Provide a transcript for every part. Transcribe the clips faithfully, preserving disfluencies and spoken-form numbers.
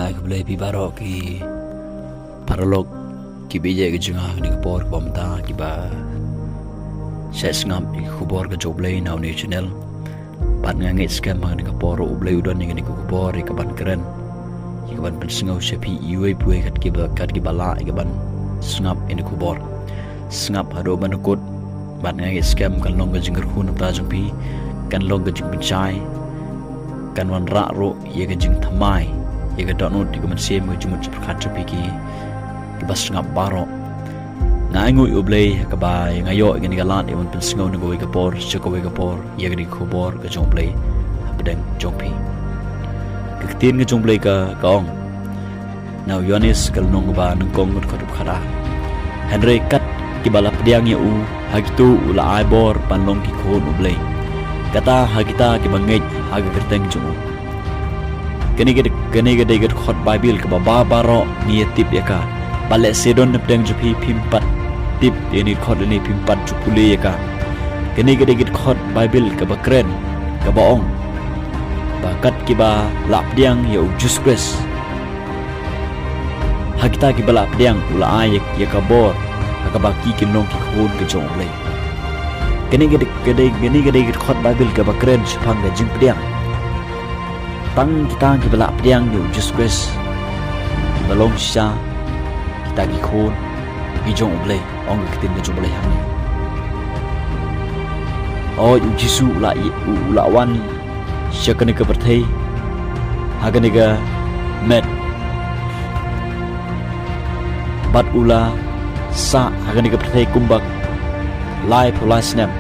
Ai khublei phi baroh ki paralok kiba ïeit ka jong nga ha kane ka por kaba mynta kiba shait sngap ïa ka khubor ka jong U Blei na une u channel. Bad nga ngeit skhem ha kane ka por U Blei u don ïa kane ka khubor ïa kaban kren, ïa kaban pynsngew sha phi iwei pa iwei kat kiba, kat kiba lah ïa kaban sngap ïa kane ka khubor. Sngap haduh ban da kut. Bad nga ngeit skhem kan long ka jingkyrkhu na ka bynta jong phi, kan long ka jingpynshai, kan wanrah ruh ïa ka jingthymmai ïa ka dohnud ïa ka mynsiem ka jingmut jingpyrkhat jong phi ki, kiba sngap baroh. Nga ainguh ïa U Blei ha kaba nga ïoh ïa kane ka lad ïa kaban pynsngew na kawei ka por sha kawei ka por ïa kane ka khubor ka jong U Blei hapdeng jong phi. Ka ktien ka jong U Blei ka, ka ong na u Ïoannis ka lynnong kaba nyngkong ka dkhot kaba khatar: Hynrei kat kiba la pdiang ïa u, ha kito u la ai bor ban long ki khun U Blei, kata ha kita kiba ngeit ha ka kyrteng jong u. Kane ka, kane ka dei ka dkhot Baibl kaba baroh ngi ïa tip ïa ka. Bad lehse don napdeng jong phi phim pat tip ïa kane ka dkhot lane phim pat ju pule ïa ka. Kane ka dei ka dkhot Baibl kaba kren, kaba ong ba kat kiba la pdiang ïa U Jisu Khrist, ha kita kiba la pdiang u la ai ïa, ïa ka bor ha kaba ki kin long ki khun ka jong U Blei. Kane ka dei, ka dei, kane ka dei ka dkhot Baibl kaba kren shaphang ka jingpdiang. Tang kita kiba la pdiang ïa U Jisu Khrist kiba long shisha kita ki khun ki jong U Blei, ong ka ktien ka jong U Blei hangne. Hooid, U Jisu u la i-, u, u la wan sha kane ka pyrthei ha kane ka met, bad u la sah ha kane ka pyrthei kumba laiphew lai snem.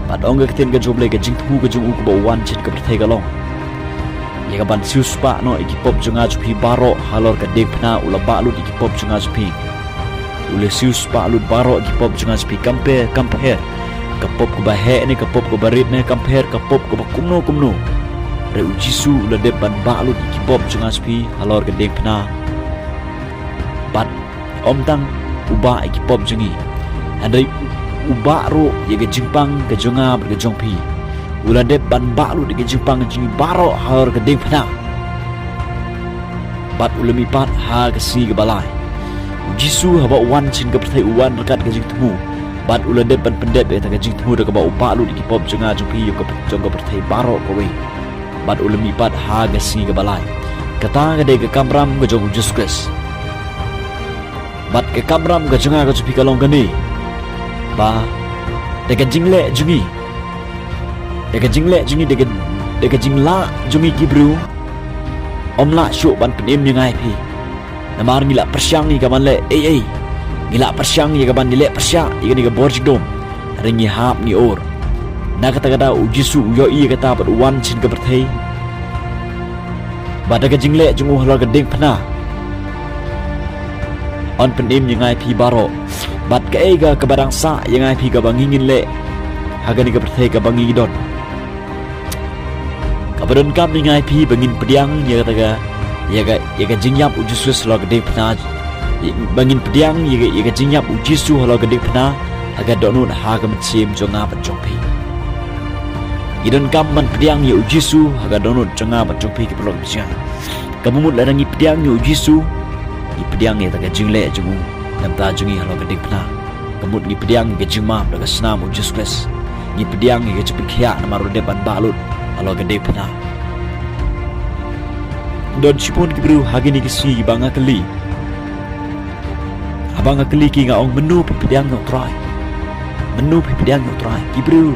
Bad ong ka ktien ka jong U Blei ka jingthmu ka jong u kaba u wan sha kane ka pyrthei ka long ïa kaban siewspah noh ïa ki pop jong nga jong phi baroh halor ka diengphna. U la bah lut ïa ki pop jong nga jong phi. U la siewspah lut baroh ïa ki pop jong nga jong phi, kam pher, kam pher, ka pop kaba heh ne ka pop kaba rit ne, kam pher, ka pop kaba kumno kumno. Hynrei U Jisu u la dep ban bah lut ïa ki pop jong nga jong phi halor ka diengphna. Bad ym tang u bah ïa ki pop jong ngi, hynrei u bah ruh ïa ka jingpang ka jong nga bad ka jong phi. U la dep ban bah lut ïa ka jingpang ka jong ngi baroh halor ka diengphna. Bad u la mihpat ha ka sngi kaba lai. U Jisu haba u wan sha kane ka pyrthei u wan ryngkat ka jingthmu. Bad u la dep ban pyndep ïa kata ka jingthmu da kaba u bah lut ïa ki pop jong nga jong phi, ïa ka, jong ka pyrthei baroh kawei. Bad u la mihpat ha ka sngi kaba lai. Kata ka dei ka kamram ka jong U Jisu Khrist. Bad ka kamram ka jong nga ka jong phi ka long kane, ba da ka jingleh jong ngi, da ka jingleh jong ngi, da ka, da ka jinglah jong ngi ki briew, ym lah shuh ban pynim ïa nga ïa phi. Namar ngi la pyrshang ïa kaban leh ei ei, ngi la pyrshang ïa kaban ïaleh pyrshah ïa kane ka bor jingdum. Hynrei ngi hap ngi ur. Na kata ka daw U Jisu u ïohi ïa kata bad u wan sha kane ka pyrthei. Bad da ka jingleh jong u halor ka diengphna, un pynim ïa nga ïa phi baroh. Bad kaei ka, kaba dang sah ïa nga ïa phi kaba ngi ngin leh ha kane ka pyrthei kaba ngi don? Kaba donkam ïa nga ïa phi ba ngin pdiang ïa kata ka, ïa ka, ïa ka jingïap U Jisu halor ka diengphna. Ba ngin pdiang ïa ka, ïa ka jingïap U Jisu halor ka diengphna ha ka dohnud ha ka mynsiem jong nga bad jong phi. Ngi donkam ban pdiang ïa U Jisu ha ka dohnud jong nga bad jong phi ki paralok ki jong nga. Kaba mut lada ngi pdiang ïa U Jisu, ngi pdiang ïa kata ka jingleh jong u na ka bynta jong ngi halor ka diengphna. Ka mut ngi pdiang ïa ka jingmap da ka snam U Jisu Khrist. Ngi pdiang ïa ka jingpynkhiah namar u la dep ban bah lut halor ka diengphna. Don shibun ki briew ha kine ki sngi kiba nga kylli. Haba nga kylli ki nga ong, mynno phi pdiang ïa U Trai? Mynno phi pdiang ïa U Trai? Ki briew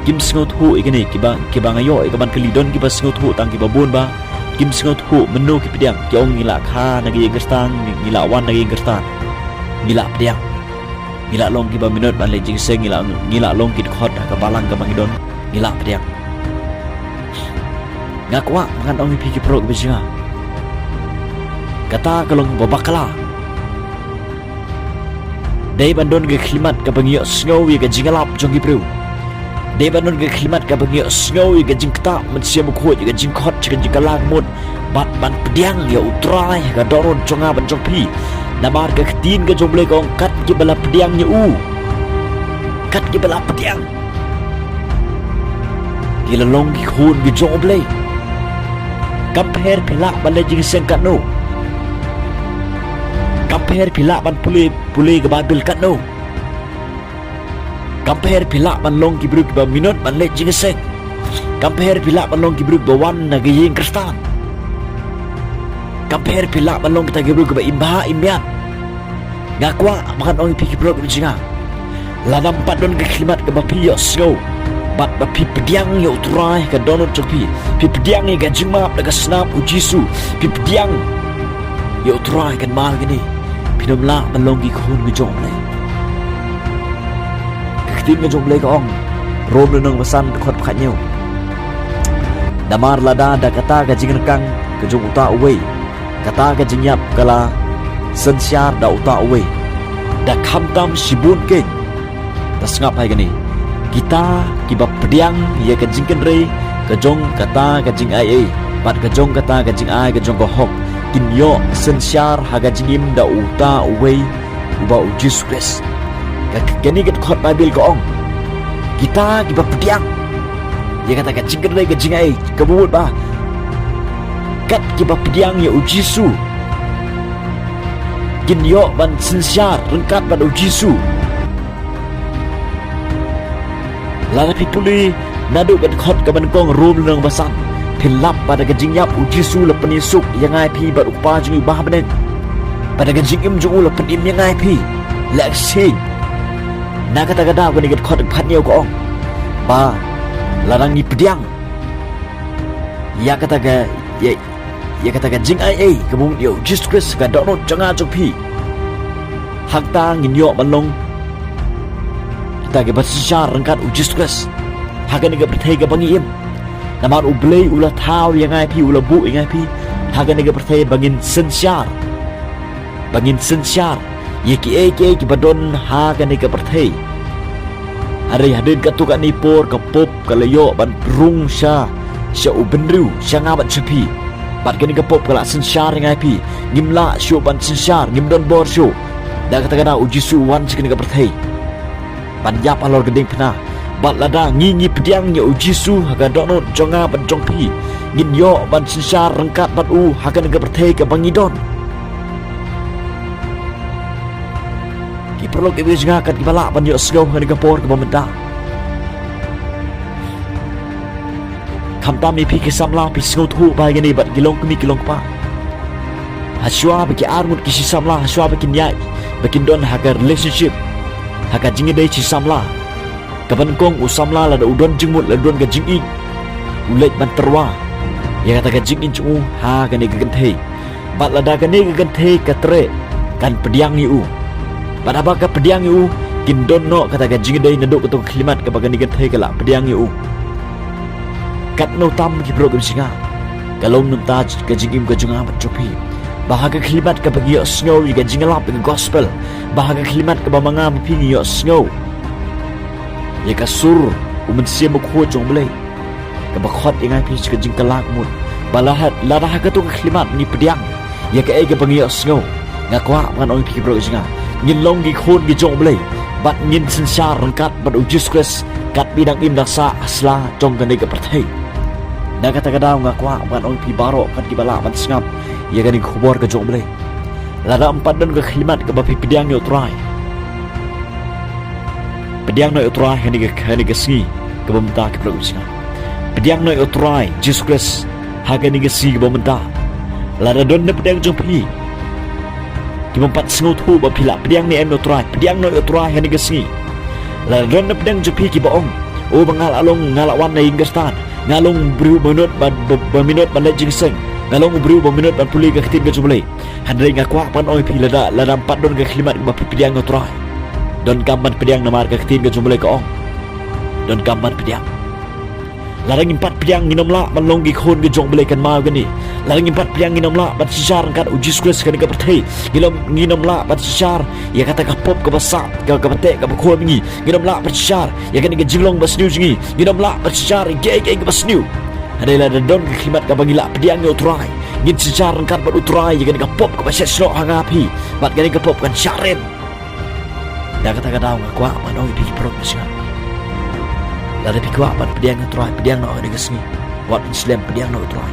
kim sngewthuh ïa kine, kiba, kiba nga ïoh ïa kaban kylli, don kiba sngewthuh tang kiba bun ba kim sngewthuh mynno ki pdiang. Ki ong, ngi la kha na ka ïing kyrteng, ngi, ngi la wan na ka ïing kyrteng, ngi la pdiang. Ngi la long kiba minot ban leit jingïaseng, ngi la, ngi la long ki dkhot ha ka balang kaba ngi don, ngi la pdiang. Nga kwah ba ngan ong ïa phi ki paralok kiba jong nga, kata ka long ba bakla. Dei ban don ka khlimat kaba ngi ïohsngew ïa ka jingïalap jong ki briew. Dei ban don ka khlimat kaba ngi ïohsngew ïa ka jingktah mynsiem bakhuid, ïa ka jingkhot, ïa ka jingkylla ka mut. Bad ban pdiang ïa U Trai ha ka dohnud jong nga bad jong phi. Namar ka ktien ka jong U Blei ka ong, kat kiba la pdiang ïa u, kat kiba la pdiang, ki la long ki khun ki jong U Blei. Kam pher phi lah ban leh jingïaseng katno. Kam pher phi lah ban pule, pule ka Baibl katno. Kam pher phi lah ban long ki briew kiba minot ban leh jingïaseng. Kam pher phi lah ban long ki briew kiba wan na ka ïing Khristan. Kam pher phi lah ban long kita ki briew kiba im bha im miat. Nga kwah ban ong ïa phi ki paralok kiba jong nga, lada ym pat don ka khlimat kaba phi ïohsngew bad ba phi pdiang ïa U Trai ha ka dohnud jong phi, phi pdiang ïa ka jingmap da ka snam U Jisu, phi pdiang ïa U Trai, kan mar kane phin ym lah ban long ki khun ki jong U Blei. Ka ktien ka jong U Blei ka ong, Rom lynnong ba san, dkhot ba khathynñiew: Namar lada da kata ka jingryngkang ka jong uta uwei kata ka jingïap ka la synshar da uta uwei, da khamtam shibun keiñ, ta sngap ha kane, kita kiba pdiang ïa ka jingkynrei ka jong kata ka jingai ei bad ka jong kata ka jingai ka jong ka hok, kin ïoh synshar ha ka jingim da uta uwei, uba U Jisu Khrist. Ka, kane ka dkhot Baibl ka ong, kita kiba pdiang ïa kata ka jingkynrei ka jingai, kaba mut ba kat kiba pdiang ïa U Jisu kin ïoh ban synshar ryngkat bad U Jisu. Lada phi pule naduh ka dkhot kaba nyngkong Rom lynnong ba san, phin lap ba da ka jingïap U Jisu la pynïasuk ïa nga ïa phi bad U Kpa jong ngi uba ha bneng. Ba da ka jingim jong u la pynim ïa nga ïa phi. La ksing. Na kata ka daw kane ka dkhot kaba khathynñiew ka ong ba lada ngi pdiang ïa kata ka, ïa, ïa kata ka jingai ei kaba mut ïa U Jisu Khrist ha ka dohnud jong nga jong phi, hangta ngin ïoh ban long kita kiba synshar ryngkat U Jisu Khrist ha kane ka pyrthei kaba ngi im. Namar U Blei u la thaw ïa nga ïa phi, u la buh ïa nga ïa phi ha kane ka pyrthei ba ngin synshar, ba ngin synshar ïa kiei kiei kiba don ha kane ka pyrthei. Hynrei hadien katto katne por ka pop ka la ïoh ban rung sha, sha u bynriew, sha nga bad sha phi. Bad kane ka pop ka la synshar ïa nga ïa phi. Ngim lah shuh ban synshar, ngim don bor shuh. Da kata ka daw U Jisu u wan sha kane ka pyrthei ban ïap halor ka diengphna. Bad lada ngi, ngi pdiang ïa U Jisu ha ka dohnud jong nga bad jong phi, ngin ïoh ban synshar ryngkat bad u ha kane ka pyrthei kaba ngi don. Ki paralok kiba jong nga, kat kiba lah ban ïohsngew ha kane ka por kaba mynta. Khamtam ïa phi ki samla, phi sngewthuh ba ïa kane bad ki longkmie ki longkpa. Hashwa ba ki arngut ki shi samla, hashwa ba kin ïaid, ba kin don ha ka relationship, ha ka jingïadei shi samla, kaba nyngkong u samla lada u don jingmut, lada u don ka jingïeit, u leit ban tyrwa ïa kata ka jingïeit jong u ha kane ka kynthei. Bad lada kane ka kynthei ka treh, kan pdiang ïa u. Bad haba ka pdiang ïa u, kin don noh kata ka jingïadei naduh kato ka khyllipmat kaba kane ka kynthei ka la pdiang ïa u. Katno tam ki paralok kiba jong nga, ka long namar ka jingim ka jong nga bad jong phi, ba ha ka khyllipmat kaba ngi ïohsngew ïa ka jingïalap ïa ka gospel, ba ha ka khyllipmat kaba ma nga ma phi ngi ïohsngew ïa ka sur u Mynsiem Bakhuid jong U Blei, kaba khot ïa nga ïa phi sha ka jingkylla ka mut. Ba lada, lada ha kato ka khyllipmat ngi pdiang ïa kaei kaba ngi ïohsngew, nga kwah ban ong ïa phi ki paralok jong nga, ngin long ki khun ki jong U Blei bad ngin synshar ryngkat bad U Jisu Khrist katba dang im dang sah ha sla jong kane ka pyrthei. Na kata ka daw nga kwah ban ong ïa phi baroh kat kiba lah ban sngap ïa kane ka khubor ka jong U Blei, lada ym pat don ka khyllipmat kaba phi pdiang ïa U Trai, pdiang noh ïa U Trai ha kane ka, ha kane ka sngi kaba mynta ki paralok kiba jong nga. Pdiang noh ïa U Trai Jisu Khrist ha kane ka sngi kaba mynta. Lada don na pdeng jong phi kiba ym pat sngewthuh ba phi lah pdiang ne em ïa U Trai, pdiang noh ïa U Trai ha kane ka sngi. Lada don na pdeng jong phi kiba ong, o ba nga lah long, nga lah wan na ïing Khristan, nga long u briew ba minot ban, ba, ba minot ban leit jingïaseng, nga long u briew ba minot ban pule ka ktien ka jong U Blei. Hynrei nga kwah ban ong ïa phi, lada, lada ym pat don ka khyllipmat kaba phi pdiang ïa U Trai, donkam ban pdiang namar ka ktien ka jong U Blei ka ong, donkam ban pdiang. Lada ngim pat pdiang ngin ym lah ban long ki khun ki jong U Blei, kan mut kane. Lada ngim pat pdiang ngin ym lah ban synshar ryngkat U Jisu Khrist ha kane ka pyrthei. Ngin ym, ngin ym lah ban synshar ïa kata ka pop kaba sah, ka, kaba teh, kaba khum ïa ngi. Ngin ym lah ban synshar ïa kane ka jinglong ba sniew jong ngi. Ngin ym lah ban synshar ïa kaei kaei kaba sniew. Hynrei lada don ka khyllipmat kaba ngi lah pdiang ïa U Trai, ngin synshar ryngkat bad U Trai ïa kane ka pop kaba shet snoh ha nga phi, bad kane ka pop kan shah rim. Na kata ka daw nga kwah ban ong ïa phi ki paralok kiba jong nga, lada phi kwah ban pdiang ïa U Trai, pdiang noh ha kane ka sngi. Wat slem, pdiang noh Trai.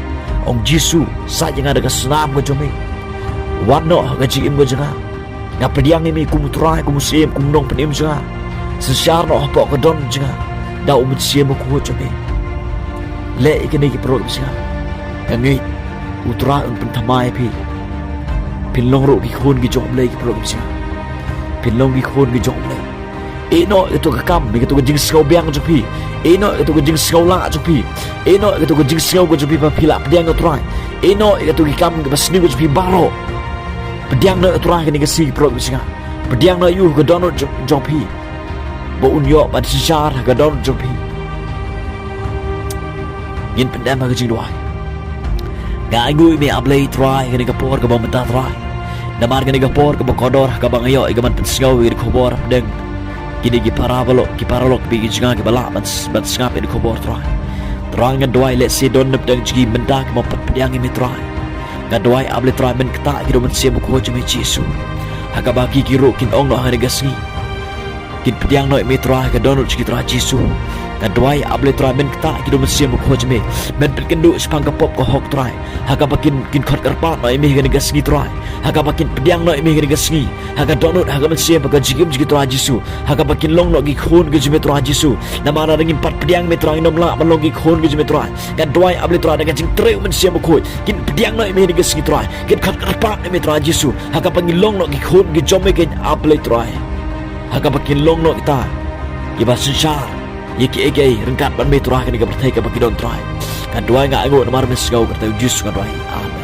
Ong Jisu, sait ïa nga da ka snam ka jong me. Wan noh ha ka jingim ka jong nga. Nga pdiang ïa me kum u Trai, kum u Syiem, kum u Nongpynim jong nga. Synshar noh hapoh ka dohnud jong nga da u Mynsiem Bakhuid jong me. Leh ïa kine ki paralok ki bsngi. Nga ngeit U Trai un pynthymmai ïa phi. Phin long ruh ki khun ki jong U Blei, ki paralok ki bsngi. Phin long ki khun ki jong U Blei. Ïeh noh ïa kato ka kam, ïa kato ka jingsngew biang jong phi. Ïeh noh ïa kato ka jingsngew lah jong phi. Ïeh noh ïa kato ka jingsngew ka jong phi ba phi lah pdiang ïa U Trai. Ïeh noh ïa kato ki kam kiba sniew ka jong phi baroh. Pdiang noh ïa U Trai ha kane ka sngi, ki paralok ki bsngi. Pdiang noh ïa u ha ka dohnud jong, jong phi. Ba un ïoh ban synshar ha ka dohnud jong phi. Ngin pyndem ha ka jingduwai. Nga ainguh ïa me, A Blei Trai, ha kane ka por kaba mynta, Trai. Namar kane ka por kaba kordor, ha kaba nga ïoh ïa ka ban pynsngew ïa ka khubor hapdeng kine ki paralok, ki paralok kiba ïeit jong nga kiba lah ban s-, ban sngap ïa ka khubor, Trai. Trai, nga duwai lehse don na pdeng jong ki mynta ki bym pat pdiang ïa me, Trai. Nga duwai, A Blei Trai, men ktah ïa ki da u Mynsiem Bakhuid jong me, Jisu. Ha kaba ki, ki ruh kin ong noh ha kane ka sngi. Kin pdiang noh ïa me, Trai, ha ka dohnud jong ki, Trai Jisu. Nga duwai, A Blei Trai, men ktah ïa ki da u Mynsiem Bakhuid jong me. Men pynkynduh shaphang ka pop ka hok, Trai. Ha kaba kin, kin khot kyrpad noh ïa me ha kane ka sngi, Trai. Ha kaba kin pdiang noh ïa me ha kane ka sngi. Ha ka dohnud, ha ka mynsiem, ha ka jingim jong ki, Trai Jisu. Ha kaba kin long noh ki khun ki jong me, Trai Jisu. Namar lada ngim pat pdiang ïa me, Trai, ngin ym lah ban long ki khun ki jong me, Trai. Nga duwai, A Blei Trai, da ka jingtrei u Mynsiem Bakhuid, kin pdiang noh ïa me ha kane ka sngi, Trai. Kin khot kyrpad noh ïa me, Trai Jisu. Ha kaba ngin long noh ki khun ki jong me, ki, A Blei Trai. Ha kaba kin long noh kita kiba synshar ïa kiei kiei ryngkat bad me, Trai, ha kane ka pyrthei kaba ki don, Trai. Nga duwai, nga ainguh namar me, sngew, ha ka kyrteng u Jisu nga duwai. Amen.